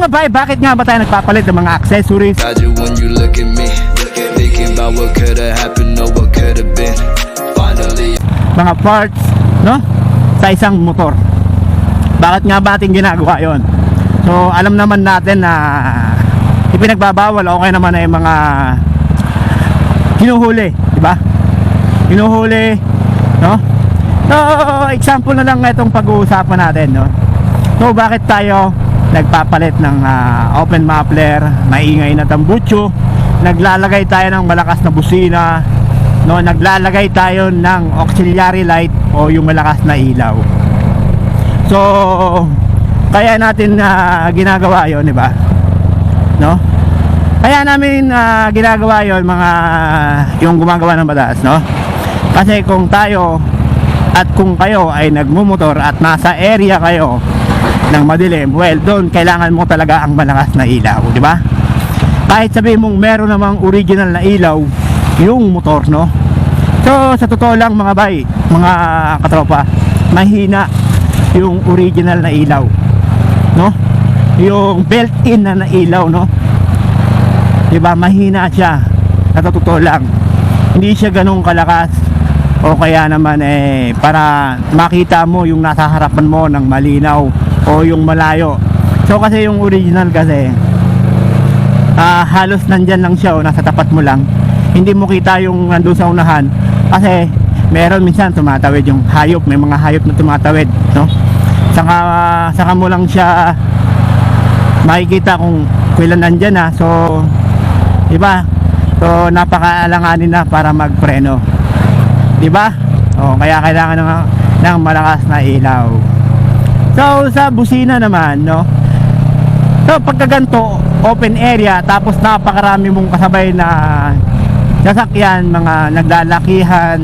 Mga bay, bakit nga ba tayo nagpapalit ng mga accessories, Got you when you look at me, thinking about what could've happened or what could've been. Finally, mga parts, no? Sa isang motor. Bakit nga ba ating ginagawa yon? So, alam naman natin na ipinagbabawal o kaya naman ay mga hinuhuli, di ba? Hinuhuli, no? So, example na lang itong pag-uusapan natin, no? So, bakit tayo nagpapalit ng open muffler, maingay na tambutso, naglalagay tayo ng malakas na busina, no? Naglalagay tayo ng auxiliary light o yung malakas na ilaw. So, kaya natin ginagawa yon, di ba? No? Kaya namin ginagawa yon mga yung gumagawa ng batas, no? Kasi kung tayo at kung kayo ay nagmumotor at nasa area kayo ng madilim, well, doon kailangan mo talaga ang malakas na ilaw, di ba? Kahit sabihin mong meron namang original na ilaw yung motor, no? So, sa totoo lang mga bay, mga katropa, mahina yung original na ilaw, no? Yung built-in na ilaw, no? Diba, mahina siya. Sa totoo lang, hindi siya ganun kalakas o kaya naman para makita mo yung nasa harapan mo ng malinaw o yung malayo. So kasi yung original kasi halos nandyan lang siya o nasa tapat mo lang, hindi mo kita yung nandun sa unahan kasi meron minsan tumatawid yung hayop, may mga hayop na tumatawid, no? Saka mo lang siya makikita kung kailan nandyan na. So, diba? So, napakaalanganin na para magpreno, diba? O, kaya kailangan ng malakas na ilaw. So, sa busina naman, no? So, pagka ganito, open area, tapos napakarami mong kasabay na sasakyan, mga naglalakihan,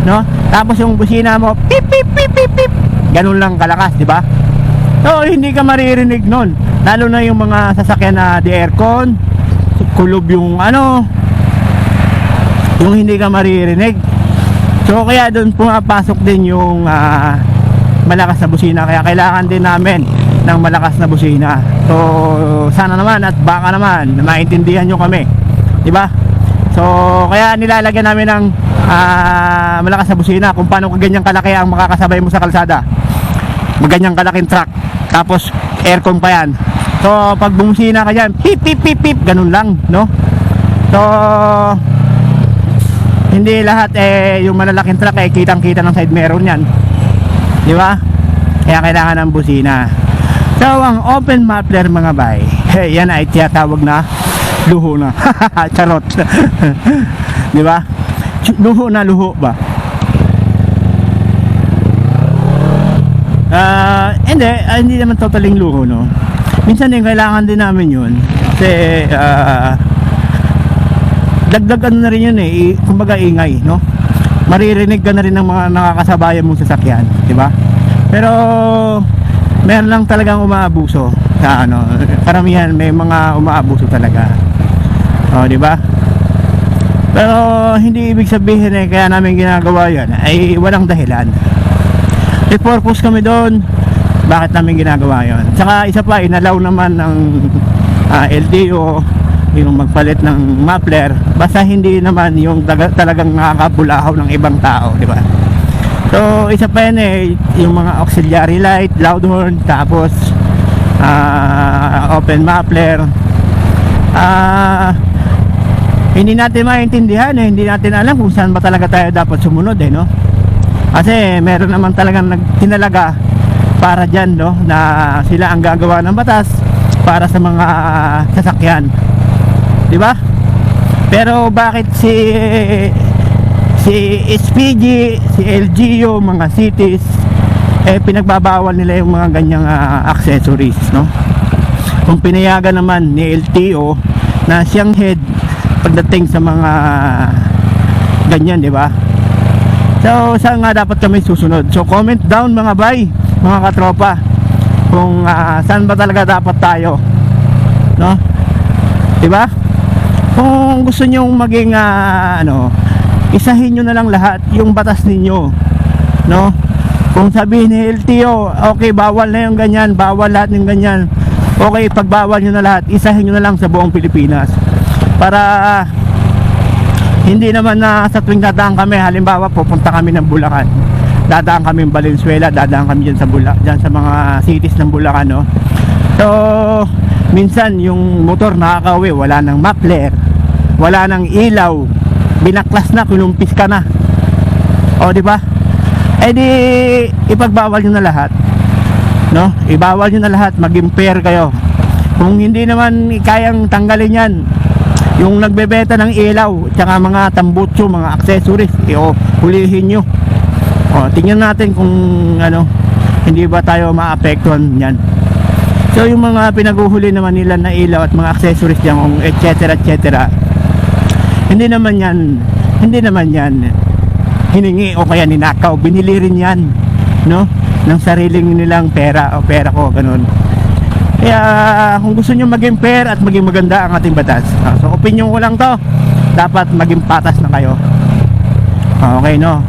no? Tapos yung busina mo, pip pip pip pip pip, ganun lang kalakas, di ba? So hindi ka maririnig nun, lalo na yung mga sasakyan na di aircon, kulob yung yung hindi ka maririnig. So kaya doon pumapasok din yung malakas na busina, kaya kailangan din namin ng malakas na busina. So sana naman at baka naman maintindihan nyo kami, di ba? So kaya nilalagyan namin ng malakas na busina kung paano ganyang kalaki ang makakasabay mo sa kalsada. Maganyang kalaking truck, tapos aircon pa yan. So pag bumusina ka dyan, pip pip pip pip, ganun lang, no? So hindi lahat yung malalaking truck kitang kita ng side mirror yan, di ba? Kaya kailangan ng busina. So ang open muffler mga bay, yan ay tiyatawag na luho na. Charot. Di ba? Luho na luho ba? Hindi naman totaling luho, no? Minsan din kailangan din namin yun kasi dagdag na rin yun kumbaga ingay, no? Maririnig ka na rin ng mga nakakasabayan mong sasakyan, di ba? Pero meron lang talagang umaabuso sa karamihan may mga umaabuso talaga, di ba? Pero hindi ibig sabihin kaya namin ginagawa yan ay walang dahilan. May purpose kami doon bakit namin ginagawa yon. Saka isa pa, inalaw naman ng LTO yung magpalit ng muffler, basta hindi naman yung talagang nakakabulahaw ng ibang tao, di ba? So isa pa yan yung mga auxiliary light, loud horn, tapos open muffler. Hindi natin maintindihan hindi natin alam kung saan ba talaga tayo dapat sumunod, no? Kasi meron naman talagang tinalaga para dyan, no, na sila ang gagawa ng batas para sa mga sasakyan, di ba? Pero bakit si SPG, si LGU, mga cities pinagbabawal nila yung mga ganyang accessories, no? Kung pinayagan naman ni LTO na siyang head pagdating sa mga ganyan, di ba? So saan nga dapat kami susunod? So comment down mga bay, mga katropa, kung saan ba talaga dapat tayo, no? Di ba? Kung gusto nyo maging isahin nyo na lang lahat yung batas ninyo, no? Kung sabihin ni LTO, okay, bawal na yung ganyan, bawal lahat ng ganyan, Okay, pagbawal nyo na lahat, isahin nyo na lang sa buong Pilipinas. Para hindi naman na sa tuwing dadaan kami, halimbawa pupunta kami ng Bulacan, dadaan kami ng Valenzuela, dadaan kami dyan sa mga cities ng Bulacan, no? So minsan yung motor nakakauwi, wala ng muffler, wala ng ilaw, binaklas na, kinumpis ka na. O di ba? Eh di ipagbawal nyo na lahat, no? Ibawal nyo na lahat, maging fair kayo. Kung hindi naman kayang tanggalin yan, yung nagbebenta ng ilaw tsaka mga tambutso, mga accessories, hulihin nyo. Tingnan natin kung ano, hindi ba tayo maapektuhan yan. So yung mga pinaguhuli naman nila na ilaw at mga accessories dyan, etc etc, hindi naman yan hiningi o kaya ninakaw, binili rin yan, no, ng sariling nilang pera o pera ko, ganun. Kaya kung gusto nyo maging fair at maging maganda ang ating batas, so opinion ko lang to, dapat maging patas na kayo. Okay, no,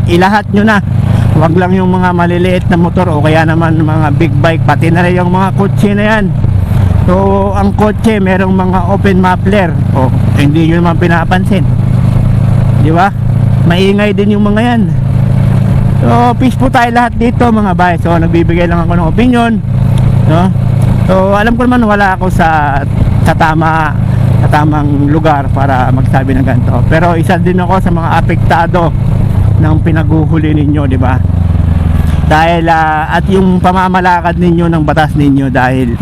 ilahat nyo na, wag lang yung mga maliliit na motor o kaya naman mga big bike, pati na rin yung mga kotse na yan. So ang kotse merong mga open muffler, hindi nyo naman pinapansin, di ba? Maingay din yung mga yan. So peace po tayo lahat dito mga bay. So nagbibigay lang ako ng opinion, no? So alam ko naman wala ako sa tamang lugar para magsabi ng ganito, pero isa din ako sa mga apektado ng pinaguhuli ninyo, di ba? Dahil at yung pamamalakad ninyo ng batas ninyo, dahil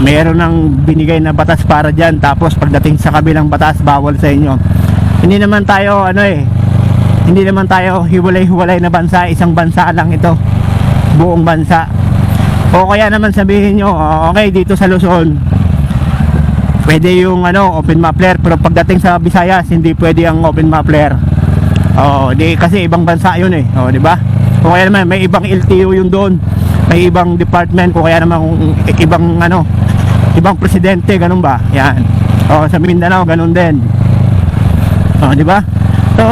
meron ng binigay na batas para dyan, tapos pagdating sa kabilang batas bawal sa inyo. Hindi naman tayo hindi naman tayo hiwalay-hiwalay na bansa, isang bansa lang ito, buong bansa. O kaya naman sabihin nyo, okay, dito sa Luzon pwede yung open muffler, pero pagdating sa Visayas hindi pwede ang open muffler. Di kasi ibang bansa yun di ba? O kaya naman may ibang LTO yun doon, may ibang department, o kaya naman ibang presidente, ganun ba? Yan. Sa Mindanao ganun din. Di ba? So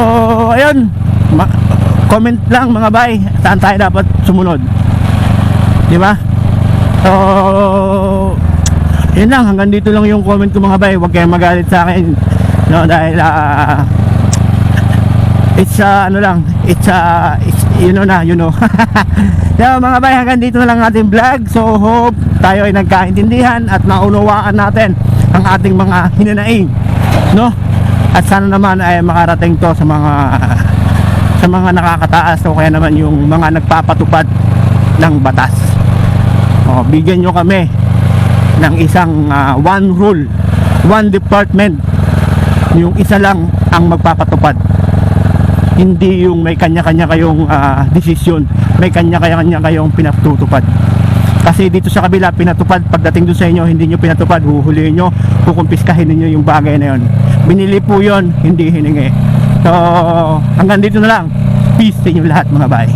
ayun, comment lang mga bay, saan tayo dapat sumunod, di ba? So yun lang, hanggang dito lang yung comment ko mga bay. Huwag kayong magalit sa akin, no, dahil it's you know. So mga bay, hanggang dito na lang ating vlog. So hope tayo ay nagkaintindihan at naunawaan natin ang ating mga hinanaing, no? At sana naman ay makarating to sa mga nakakataas o kaya naman yung mga nagpapatupad ng batas. Bigyan nyo kami ng isang one rule, one department, yung isa lang ang magpapatupad, hindi yung may kanya-kanya kayong desisyon, may kanya-kanya kayong pinatutupad. Kasi dito sa kabila pinatupad, pagdating doon sa inyo hindi nyo pinatupad, huhulihin nyo, kukumpiskahin ninyo yung bagay na yon. Binili po yon, hindi hiningi. So hanggang dito na lang, peace sa inyo lahat mga bay.